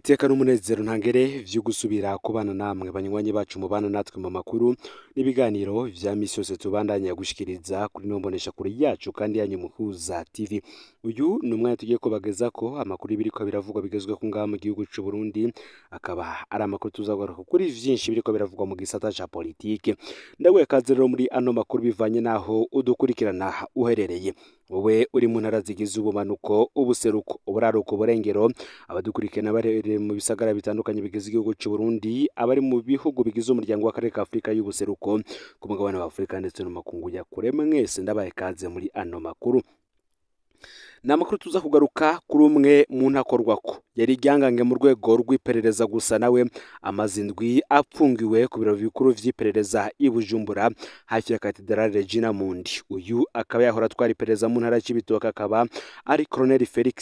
Niteka n'umunezero ntangere vyo gusubira kubana namwe banywanyi bacu mubana natwe mu makuru n'ibiganiro vya misi yose tubandanya gushikiriza kuri ino mboneshakure yacu kandi yanyu Muhuza TV. Uyu ni umwanya tugiye kubagezako amakuru y'ibiriko biravugwa bigezweho ngaha mu gihugu c'u Burundi, akaba ari amakuru tuzagaruka kuri vyinshi biriko biravugwa mu gisata ca politike. Ndaguye kaze rero muri ano makuru bivanye naho udukurikirana uherereye. Wowe uri mu ntara zigize ubumanuko, ubuseruko, uburaruko, uburengero, abadukurikirana baherereye mu bisagara bitandukanye bigize igihugu c'u Burundi, abari mu bihugu bigize umuryango w'akarere ka Afurika y'ubuseruko, ku mugabane wa Afurika ndetse no mu makungu ya kure, mwese ndabaye kaze muri ano makuru. Ni amakuru tuza kugaruka kuri umwe mu ntakorwako yari igihangange mu rwego rw'iperereza, gusa nawe amaze indwi apfungiwe ku biro bikuru vy'iperereza i Bujumbura hafi ya Katedrale Regina Mundi. Uyu akaba yahora atwara iperereza mu ntara y'Cibitoke, akaba ari Colonel Felix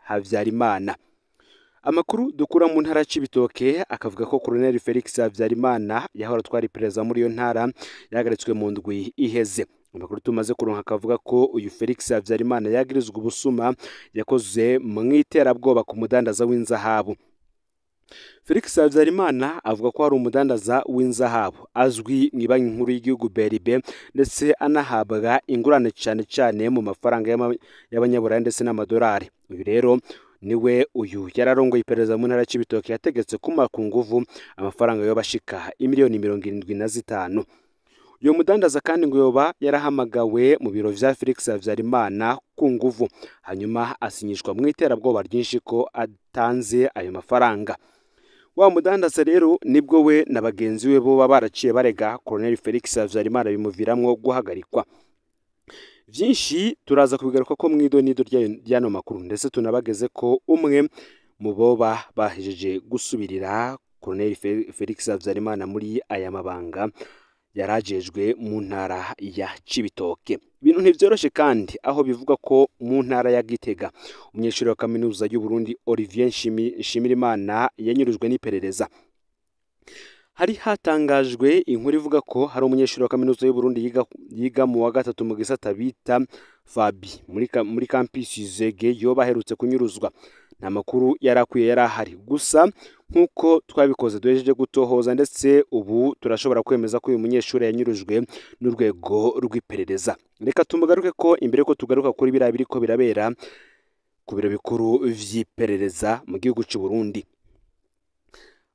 Havyarimana. Amakuru dukura mu ntara y'Cibitoke akavuga ko Colonel Felix Havyarimana yahora atwara iperereza muri iyo ntara yahagaritswe mu ndwi iheze. Amakuru tumaze kuronka akavuga ko uyu Felix Havyarimana yagirizwa ubusuma yakoze mu iterabwoba ku mudandaza w'inzahabu. Felix Havyarimana avuga ko hari umudandaza w'inzahabu azwi mu banki nkuru y'igihugu BRB, ndetse anahabwa ingurane cyane cyane mu mafaranga y'abanyaburaya ndetse n'amadolari. Uyu rero niwe uyu yararongoye iperereza mu ntara y'Cibitoke yategetse kumara ku nguvu amafaranga yobashika imiliyoni 75. Uyu mudandaza kandi ngo yoba yarahamagawe mu biro vya Felix Havyarimana ku nguvu, hanyuma asinyishwa mu iterabwoba ryinshi ko atanze ayo mafaranga. Wa mudandaza rero nibwo we na bagenzi we boba baraciye barega Colonel Felix Havyarimana, bimuviramwo guhagarikwa. Vyinshi turaza kubigaruka ko mw'idonido ry'ano makuru, ndetse tunabageze ko umwe mu boba bahejeje gusubirira Colonel Felix Havyarimana muri aya mabanga yarajejwe mu ntara ya Cibitoke. Ibintu ntivyoroshe kandi aho bivuga ko mu ntara ya Gitega umunyeshuri wa kaminuza y'u Burundi Olivier Nshimirimana yanyurujwe n'iperereza. Hari hatangajwe inkuru ivuga ko hari umunyeshuri wa kaminuza y'u Burundi yiga mu wa gatatu mu gisata bita Fabi muri campus Zege yoba aherutse kunyuruzwa. Nta makuru yarakwiye yari ahari, gusa nk'uko twabikoze duhejeje gutohoza, ndetse ubu turashobora kwemeza ko uyu munyeshuri yanyurujwe n'urwego rw'iperereza. Reka tumugaruke ko imbere ko tugaruka kuri biriya biriko birabera ku biro bikuru vy'iperereza mu gihugu c'u Burundi.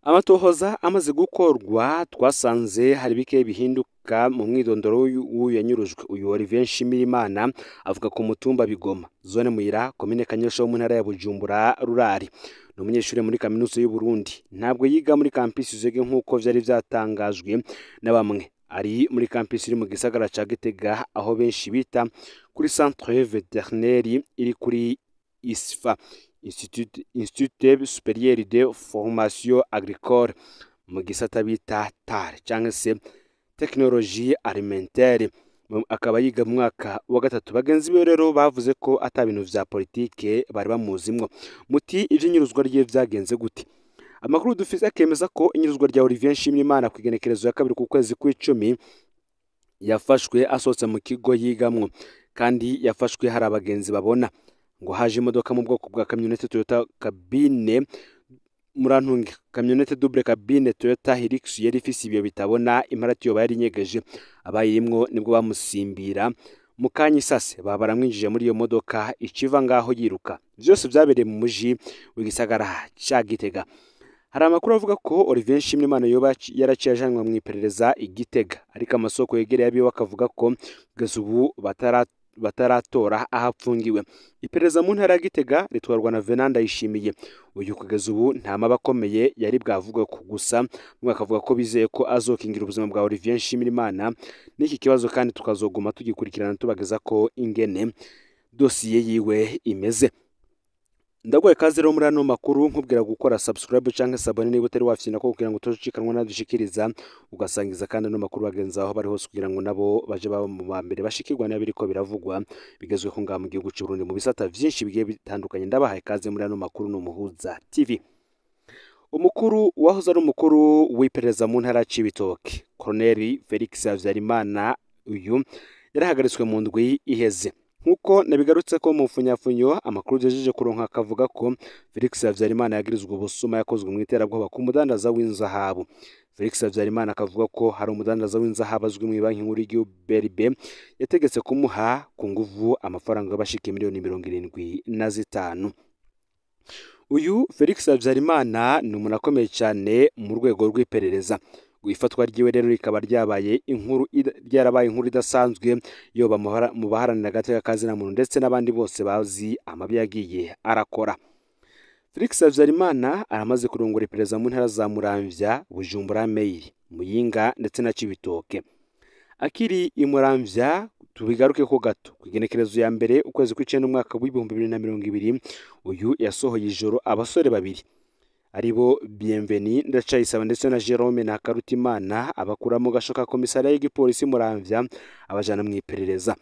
Amatohoza amaze gukorwa twasanze hari bike bihinduka mu mwidondoro w'uyu yanyurujwe. Uyu Olivier Nshimirimana avuga ku mutumba Bigoma, zone Muyira, komine Kanyosha wo mu ntara ya Bujumbura Rurari. Ni umunyeshuri muri kaminuza y'u Burundi. Ntabwo yiga muri campus Zege nk'uko vyari vyatangajwe na bamwe. Ari muri campus iri mu gisagara ca Gitega aho benshi bita kuri Centre Vétérinaire iri kuri ISFA, Institut Supérieur de Formation Agricole, mu gisata bita TAR cyangwa se Technologie Alimentaire. Akaba yiga mu mwaka wa gatatu. Bagenzi be rero bavuze ko ata bintu vya politike bari bamuzimwo. Muti ivy'inyuruzwa rye vyagenze gute? Amakuru dufise akemeza ko inyuruzwa rya Olivier Nshimirimana ku igenekerezo ya 2 ku kwezi kw'icumi yafashwe asohotse mu kigo yigamwo, kandi yafashwe hari abagenzi babona ngo haje imodoka mu bwoko bwa kamyonete Toyota cabine, murantunge, kamyonete double cabine Toyota Hilux yari ifise ibiyo bitabona, imparati yoba yari inyegeje. Abayirimwo nibwo bamusimbira mu kanya isase, baba baramwinjije muri iyo modoka ikiva ngaho yiruka. Vyose vyabereye mu muji w'igisagara ca Gitega. Hari amakuru avuga ko Olivier Nshimirimana yoba yaraciye ajanwa mu iperereza i Gitega, ariko amasoko yegereye abiwe akavuga ko kugeza ubu bataratora aho apfungiwe. Iperereza mu ntara ya Gitega ritwarwa na Venant Ndayishimiye. Uyu kugeza ubu nta maba akomeye yari bwavuge ko, gusa bamwe bakavuga ko bizeye ko azokingira ubuzima bwa Olivier Nshimirimana. N'iki kibazo kandi tukazoguma tugikurikirana tubageza ko ingene dosiye yiwe imeze. Ndaguhaye ikaze rero muri ano makuru, nkubwira gukora subscribe canke s'abonner niba utari wafyina ko, kugira ngo utazocikanwa nadushikiriza, ugasangiza kandi ano makuru bagenzi aho bari hose kugira ngo nabo baje baba mu ba mbere bashikirwa n'ibiriko biravugwa bigezweho ngaha mu gihugu c'u Burundi mu bisata vyinshi bigiye bitandukanye. Ndabahaye ikaze muri ano makuru no Muhuza TV. Umukuru wahoze ari umukuru w'iperereza mu ntara ya Cibitoke, Colonel Felix Havyarimana, uyu yarahagaritswe mu ndwi iheze. Nkuko nabigarutse ko mu mfunyafunyo, amakuru ugejeje kuronka akavuga ko Felix Habyarimana yagirizwa ubusuma yakozwe mu iterabwoba ku mudandaza w'inzahabu. Felix Habyarimana akavuga ko hari umudandaza w'inzahabu azwi mu banki nkuru y'igihugu BRB yategetse kumuha ku nguvu amafaranga y'abashika miliyoni 75. Uyu Felix Habyarimana ni umuntu akomeye cyane mu rwego rw'iperereza. Ifatwa ryiwe rero rikaba ryabaye inkuru, ryarabaye inkuru idasanzwe, yoba mu baharanira agateka ka muntu ndetse n'abandi bose bazi amabi yagiye arakora. Felix Habyarimana aramaze kurongora iperereza mu ntara za Muramvya, Bujumbura Mairie, Muyinga ndetse na Cibitoke. Akiri i Muramvya, tubigaruke ko gato, ku igenekerezo ya mbere ukwezi kw'icenda umwaka w'2020, uyu yasohoye ijoro abasore babiri aribo Bienveni Ndacayisaba ndetse na Jerome Ntakarutimana, abakura mu gasho ka komisariya y'igipolisi Muramvya, abajana mu iperereza.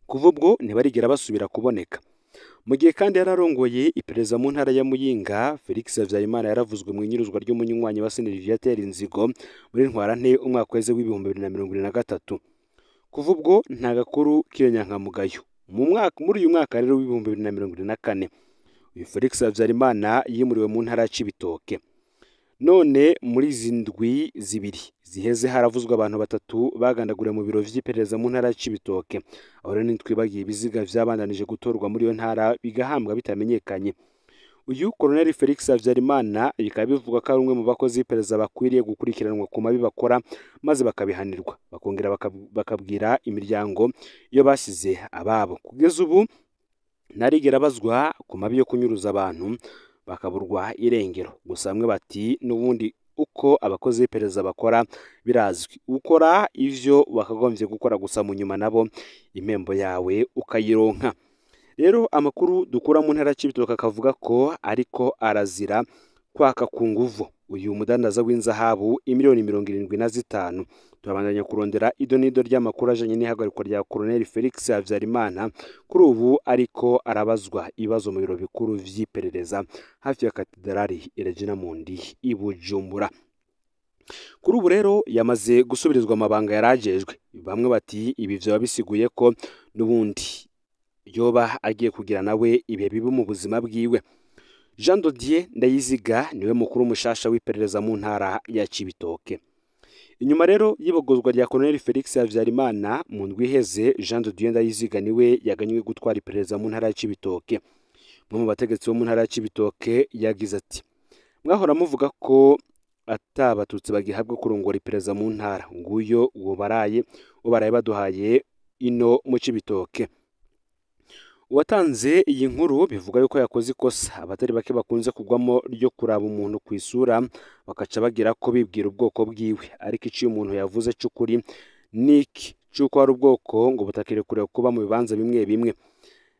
Kuva ubwo ntibarigera basubira kuboneka. Mu gihe kandi yararongoye iperereza mu ntara ya Muyinga, Felix Habyarimana yaravuzwe mu inyuruzwa ry'umunywanyi wa CNL Viateur Nzigo muri Ntwarante umwaka weze w'2023. Kuva ubwo nta gakuru k'iyo nyankamugayo. Mu mwaka muri uyu mwaka rero w'2024, uyu Felix Habyarimana yimuriwe mu ntara ya Cibitoke. None muri izi ndwi 2 ziheze haravuzwe abantu batatu bagandaguriwe mu biro vy'iperereza mu ntara ya Cibitoke. Aho rero ntitwibagiye ibiziga vyabandanije gutorwa muri iyo ntara bigahambwa bitamenyekanye. Uyu Colonel Felix Habyarimana bikaba bivugwa ko ari umwe mu bakozi b'iperereza bakwiriye gukurikiranwa ku mabi bakora maze bakabihanirwa, bakongera bakabwira imiryango iyo basize ababo. Kugeza ubu ntarigera abazwa ku mabi yo kunyuruza abantu bakaburwa irengero. Gusa bamwe bati n'ubundi uko abakozi b'iperereza bakora birazwi, ukora ivyo wakagombye gukora gusa mu nyuma nabo impembo yawe ukayironka. Rero amakuru dukura mu ntara ya Cibitoke akavuga ko ariko arazira kwaka ku nguvu uyu mudandaza w'inzahabu imiliyoni 75. Turabandanya kurondera ido n'ido ry'amakuru ajanye n'ihagarikwa rya Colonel Felix Habyarimana, kuri ubu ariko arabazwa ibibazo mu biro bikuru vy'iperereza hafi ya Katedrali Regina Mundi i Bujumbura. Kuri ubu rero yamaze gusubirizwa amabanga yarajejwe. Bamwe bati ibi vyoba bisiguye ko n'ubundi yoba agiye kugira nawe ibihe bibi mu buzima bwiwe. Jean Dodier Ndayiziga niwe mukuru mushasha w'iperereza mu ntara ya Cibitoke. Inyuma rero y'ibogozwa rya Colonel Felix Habyarimana mu ndwi iheze, Jean Dodier Ndayiziga niwe yaganywe gutwara iperereza mu ntara ya Cibitoke. Umwe mu bategetsi bo mu ntara ya Cibitoke yagize ati: "Mwahora muvuga ko ata Abatutsi bagihabwa kurongora iperereza mu ntara, nguyo uwo baraye baduhaye ino mu Cibitoke." Uwatanze iyi nkuru bivuga yuko yakoze ikosa abatari bake bakunze kugwamo ryo kuraba umuntu ku isura bakaca bagira ko bibwira ubwoko bwiwe, ariko iciyo umuntu yavuze c'ukuri niki c'uko hari ubwoko ngo butakirekuriwe kuba mu bibanza bimwe bimwe.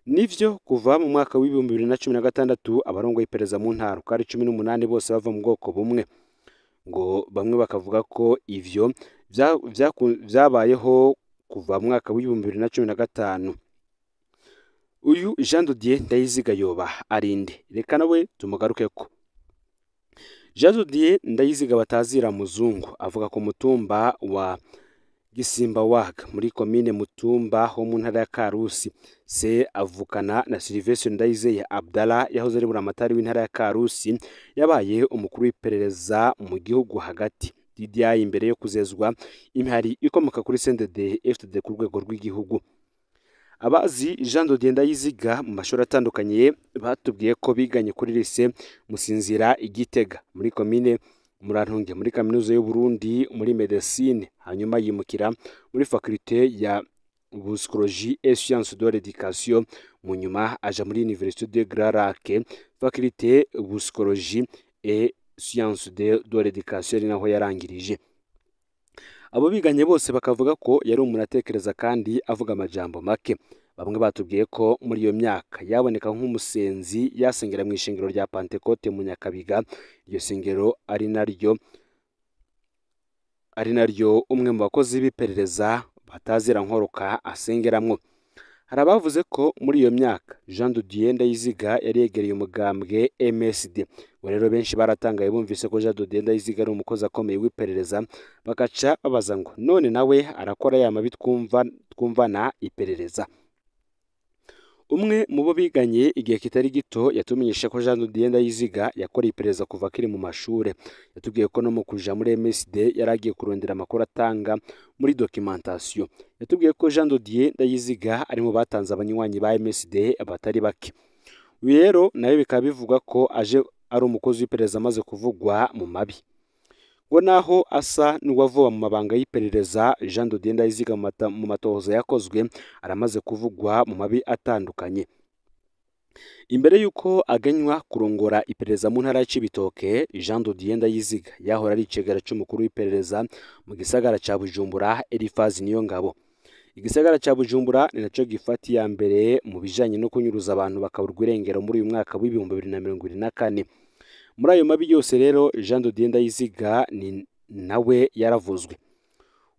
Nivyo, kuva mu mwaka w'2016 abarongoye iperereza mu ntara uko ari 18 bose bava mu bwoko bumwe. Ngo bamwe bakavuga ko ivyo vyabayeho kuva mu mwaka w'2015. Uyu Jean Dodier Ndayiziga yoba arinde? Reka nawe tumugarukeko. Jean Dodier Ndayiziga batazira Muzungu avuga ku mutumba wa Gisimbawaga muri komine Mutumba ho mu ntara ya Karusi. Se avukana na Sylvestre Ndayizeye Abdallah yahoze ari buramatari w'intara ya Karusi, yabaye umukuru w'iperereza mu gihugu hagati DDI imbere yo kuzezwa imihari ikomoka kuri CNDD FDD ku rwego rw'igihugu. Abazi Jean Dodier Ndayiziga mu mashuri atandukanye batubwiye ko biganye kuri lycée Musinzira i Gitega muri komine Murantunge, muri kaminuza y'u Burundi muri médecine, hanyuma yimukira muri faculté ya psychologie et sciences de l'éducation, mu nyuma aja muri Université de Grands Lacs, faculté psychologie et sciences de l'éducation, ari naho yarangirije. Abo biganye bose bakavuga ko yari umuntu atekereza kandi avuga amajambo make. Bamwe batubwiye ko muri iyo myaka yaboneka nk'umusenzi, yasengera mu ishengero rya Pantekote mu Nyakabiga, iryo sengero ari naryo umwe mu bakozi b'iperereza batazira Nkoroka asengeramwo. Hari abavuze ko muri iyo myaka Jean de Dieu Ndayiziga yari yegereye umugambwe MSD. Ngo rero benshi baratangaye bumvise ko Jean de Dieu Ndayiziga ari umukozi akomeye w'iperereza, bagaca babaza ngo none nawe arakora ya mabi twumva twumvana iperereza. Umwe mu bo biganye igihe kitari gito yatumenyesha ko Jean de Dieu Ndayiziga yakoreye iperereza kuva akiri mu mashure. Yatubwiye ko no mu kuja muri MSD yari agiye kurondera amakuru atanga muri documentation. Yatubwiye ko Jean de Dieu Ndayiziga ari mu batanze abanywanyi ba MSD batari bake. Uyu rero nawe bikaba bivugwa ko aje ari umukozi w'iperereza amaze kuvugwa mu mabi. Ngo naho asa n'uwavuba mu mabanga y'iperereza, Jean de Dieu Ndayiziga mu matohoza yakozwe aramaze kuvugwa mu mabi atandukanye. Imbere y'uko aganywa kurongora iperereza mu ntara ya Cibitoke, Jean de Dieu Ndayiziga yahora ari icegera c'umukuru w'iperereza mu gisagara ca Bujumbura, Eliphaz Niyongabo. Igisagara ca Bujumbura ni naco gifata iya mbere mu bijanye no kunyuruza abantu bakaburwa irengero muri uyu mwaka w'2024. Muri ayo mabi yose rero Jean de Dieu Ndayiziga ni nawe yaravuzwe.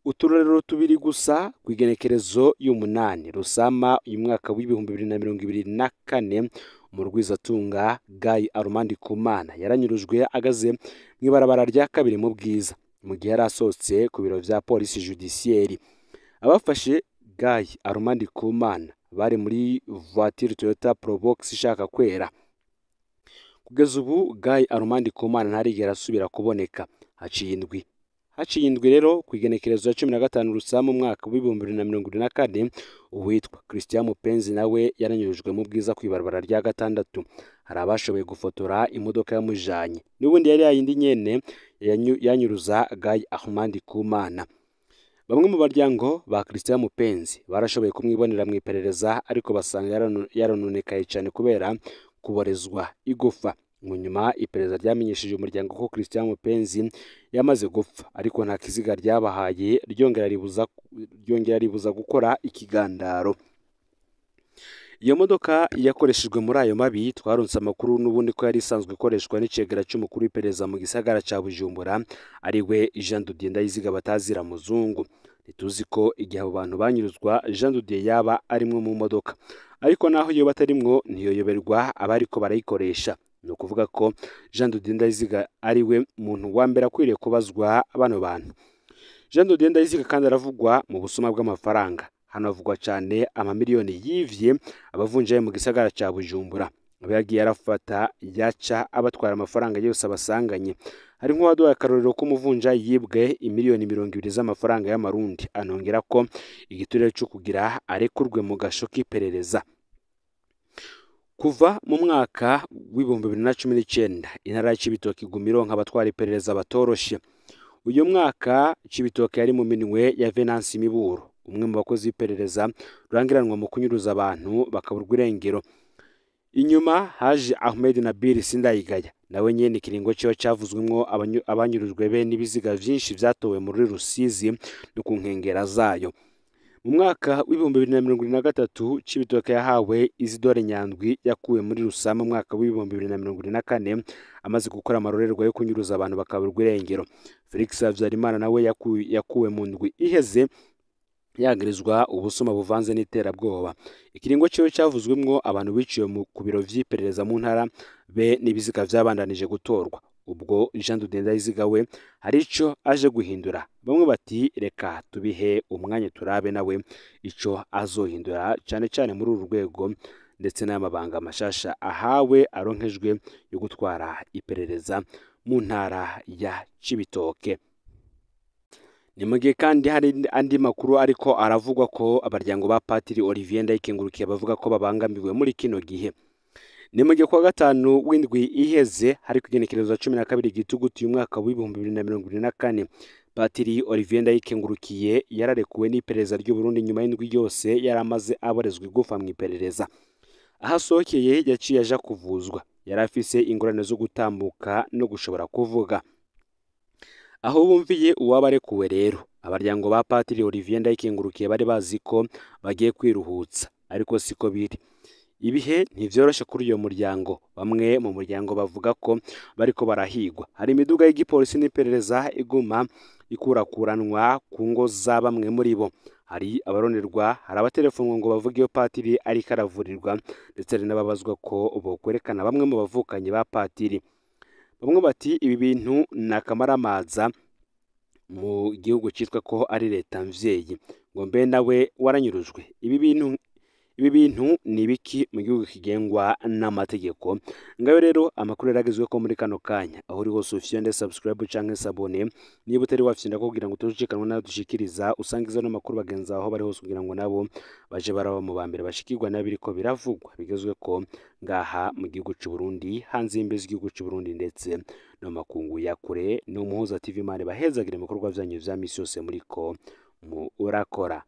Uturorero tubiri gusa ku igenekerezo y'umunani Rusama uyu mwaka w'2024, umurwizatunga Guy Armand Kumana yaranyurujwe agaze mw'ibarabara rya kabiri mu Bwiza mu gihe yari asohotse ku biro vya polisi judiciaire. Abafashe Guy Armand Kumana bari muri voiture Toyota Probox ishaka kwera. Kugeza ubu Guy Armand Kumana ntarigera asubira kuboneka. Haciye indwi rero ku igenekerezo ya 15 Rusama umwaka w'2024, uwitwa Christian Mupenzi nawe yaranyurujwe mu Bwiza ku ibarabara rya gatandatu. Hari abashoboye gufotora imodoka yamujanye, n'ubundi yari yayindi nyene yanyuruza Guy Armand Kumana. Bamwe mu baryango ba Christian Mupenzi barashoboye kumwibonera mu iperereza, ariko basanga yarononekaye cyane kubera kuborezwa igufa. Mu nyuma iperereza ryamenyesheje umuryango ko Christian Mupenzi yamaze gupfa, ariko nta kiziga ryabahaye, ryongera ribuza gukora ikigandaro. Iyo modoka yakoreshejwe muri ayo mabi twaronse amakuru n'ubundi ko yari isanzwe ikoreshwa n'icegera c'umukuru w'iperereza mu gisagara ca Bujumbura, ari we Jean de Dieu Ndayiziga batazira muzungu. Ntituzi ko igihe abo bantu banyuruzwa Jean de Dieu yaba arimwo mu modoka, ariko naho yoba atarimwo ntiyoyoberwa abariko barayikoresha. Ni ukuvuga ko Jean de Dieu Ndayiziga ari we muntu wa mbere akwiriye kubazwa bano bantu. Jean de Dieu Ndayiziga kandi aravugwa mu busuma bw'amafaranga. Hano havugwa cyane amamiliyoni yivye abavunjaye mu gisagara ca Bujumbura. Abo yagiye arafata yaca abatwara amafaranga yose abasanganye. Hari nk'uwaduhaye akarorero k'umuvunja yibwe imiliyoni 20 z'amafaranga y'amarundi, anongera ko igiturire co kugira arekurwe mu gasho k'iperereza. Kuva mu mwaka w'2019 intara ya Cibitoke iguma ironka abatwara iperereza batoroshe. Uyu mwaka Cibitoke yari mu minwe ya Venance Miburo, umwe mu bakozi b'iperereza rurangiranwa mu kunyuruza abantu bakaburwa irengero. Inyuma haje Ahmed Nabil Sindayigaya, nawe nyene ikiringo ciwe cavuzwemwo abanyurujwe be n'ibiziga vyinshi vyatowe muri Rusizi no ku nkengera zayo. Mu mwaka w'2023 Cibitoke yahawe Isidore Nyandwi yakuwe muri Rusama mu mwaka w'2024 amaze gukora amarorerwa yo kunyuruza abantu bakaburwa irengero. Felix Habyarimana nawe yakuwe mu ndwi iheze yagirizwa ubusuma buvanze n'iterabwoba. Ikiringo ciwe cavuzwemwo abantu biciwe ku biro vy'iperereza mu ntara be n'ibiziga vyabandanije gutorwa. Ubwo Jean de Dieu Ndayiziga we hari ico aje guhindura. Bamwe bati reka tubihe umwanya turabe nawe ico azohindura, cane cane muri uru rwego ndetse n'amabanga mashasha ahawe aronkejwe yo gutwara iperereza mu ntara ya Cibitoke. Ni mu gihe kandi hari andi makuru ariko aravugwa ko abaryango ba Patiri Olivier Ndayikengurukiye bavuga ko babangamiwe muri kino gihe. Ni mu gihe kuwa gatanu w'indwi iheze hari kugenekerezwa 12 Gitugutu uyu mwaka w'2024, Patiri Olivier Ndayikengurukiye yararekuwe n'iperereza ry'u Burundi nyuma y'indwi yose yaramaze aborezwa igufa mu iperereza. Aho asohokeye yaciye aja kuvuzwa, yari afise ingorane zo gutambuka no gushobora kuvuga. Aho bumviye uwabarekuwe rero, abaryango ba Patiri Olivier Ndayikengurukiye bari bazi ko bagiye kwiruhutsa, ariko siko biri. Ibihe ntivyoroshe kuri uyo muryango. Bamwe mu muryango bavuga ko bariko barahigwa. Hari imiduga y'igipolisi n'iperereza iguma ikurakuranwa ku ngo za bamwe muri bo. Hari abaronerwa, hari abatelefonwa ngo bavuge iyo Patiri ariko aravurirwa, ndetse hari n'ababazwa ko bokwerekana bamwe mu bavukanyi ba Patiri. Bamwe bati ibi bintu ni akamaramaza mu gihugu citwa ko ari leta mvyeyi, ngo mbe nawe waranyurujwe. Ibi Ibi bintu ni biki mu gihugu kigengwa n'amategeko? Ngayo rero amakuru yaragezwe ko muri kano kanya. Aho uri hose ufyonde subscribe canke s'abonner niba utari wafyonda, kugira ngo utojicikanwa nayo dushikiriza. Usangiza no makuru bagenzi aho bari hose, kugira ngo nabo baje baraba mu bambere bashikirwa n'abiriko biravugwa bigezwe ko ngaha mu gihugu c'u Burundi, hanze y'imbizi z'igihugu c'u Burundi, ndetse no makungu ya kure. No Muhuza TV, Imana bahezagire mu bikorwa vyanyu vya misi yose muriko murakora.